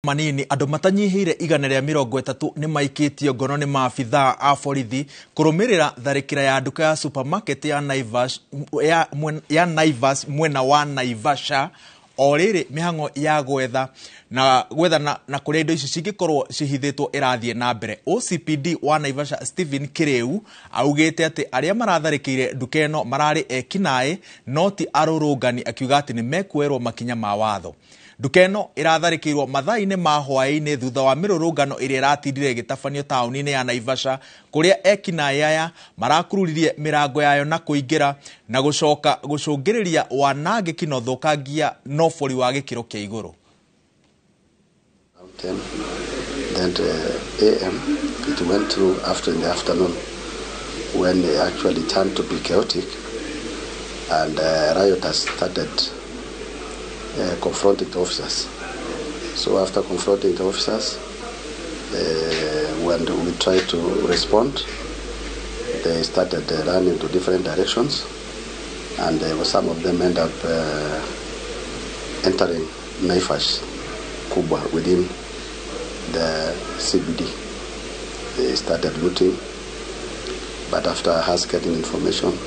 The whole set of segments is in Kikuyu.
Manini andũ matanyihĩire 130 nĩ maikĩtio ngono nĩ maabithaa a borithi kũrũmĩrĩra tharĩkĩra ya nduka ya supermarket ya Naivas, ya Naivas mwena wa Naivasha. O rĩrĩ mĩhang'o ya gwetha na gwetha na kũrĩa indo ici cingĩkorwo cihithĩtwo ĩrathiĩ na mbere. OCPD wa Naivasha Stephen Kireu augĩte atĩ arĩa maratharĩkĩire nduka ĩno mararĩ ekinaĩ no ti arũrũngani, akiuga atĩ nĩ mekuoerwo makinya ma watho. Nduka ĩno ĩratharĩkĩirwo mathaa-inĩ ma hwaĩ-inĩ thutha wa mĩrũrũngano ĩrĩa ĩratindire ĩgĩtabanio taũni-inĩ ya Naivasha, kũrĩa ekinaĩ aya marakururirie mĩrango yayo na kũingĩra na gũcoka gũcũngĩrĩria wanangĩki na ũthũkangia na ũbori wa gĩkĩro kĩa igũrũ. 10, then AM, it went through after in the afternoon when it actually turned to be chaotic and rioters started confronting the officers. So after confronting the officers, when we tried to respond, they started running to different directions, and some of them end up entering Naivas Kubwa within the CBD. They started looting, but after us getting information,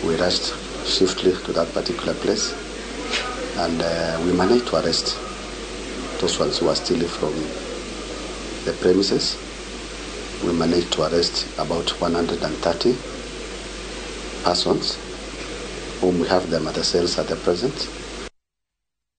we rushed swiftly to that particular place, and we managed to arrest those ones who were stealing from the premises. We managed to arrest about 130 persons, whom we have them at the cells at the present.